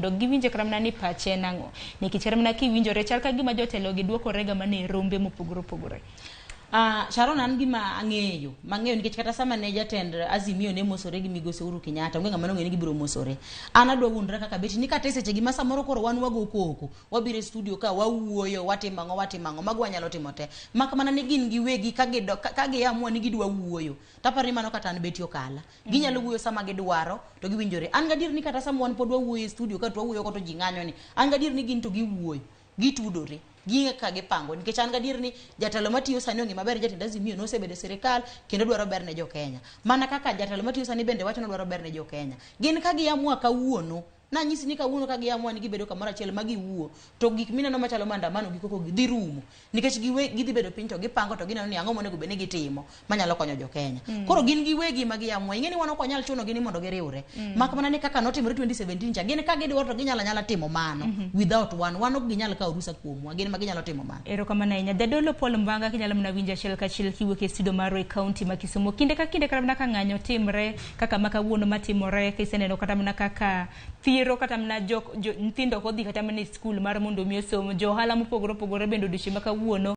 mondo giwinje kata mana ni pache en ang'o. Nikech kata mana kiwinjore chal ka gima jotelo gi dwokore ga mana e rombe mopogore opogore. Sharon an gima ang'eyo mang'eyo nikech kata sama ne jatend Azimio ne mosore gi migosi Uhuru Kenyatta onge ng'ama nong'eyo ni gibiro mosore. An adwa wuondora kaka Betty ni kata e seche gi ma samoro koro wan wago koko wabiro e studio ka wawuoyo watimo ang'o watimo ang'o mago wanyalo timo te mak mana ni gin giwegi ka gido- ka ka giamua ni gidwa wuoyo taparo ni mano kata an Betty Okala ginyalo wuoyo sama gidwaro to giwinjore an gadier ni kata sama wan pod wawuoyo e studio ka to wawuoyo ko to ji ng'anyo ni an gadier ni gin to giwuoyo gitudore ging'e kaka gipango nikech an gadier ni jatelo matiyo sani ong'e maber jatend Azimio nosebedo e sirikal kendo dwaro ber ne jo-Kenya mana kaka jatelo matiyo sani bende wacho ni odwaro ber ne jo-Kenya gin ka giamua kawuono nanyisi ni kawuono ka giamua ni gibedo kamoro achiel ma giwuo to gik mineno machalo maandamano gi koko gi dhi rumo nikech giwe gidhi bedo piny to gipango to gineno ni ang'o monego bed ni gitimo manyalo konyo jo-Kenya koro gin giwegi ma giamua ing'e ni wan ok wanyal chunogi ni mondo giriwre mak mana ni kaka notimore 2017 cha gin ka gidwaro to ginyalo anyala timo mano without wan wan ok ginyal kawo rusa kuomwa gin ma ginyalo timo mano Erokamano ahinya. Jadolo Paul Mbanga kinyalo mana winjo achiel kachiel kiwuok e studio marwa e kaunti ma Kisumu. Kinde ka kinde kata mana ka ng'anyo timre kaka ma kawuono matimore kiseneno kata mana kaka thiro kata mana jok jo, nyithindo ok odhi kata mana e skul mar mondo mi osom jo ohala mopogore opogore bende odiochieng' ma kawuono.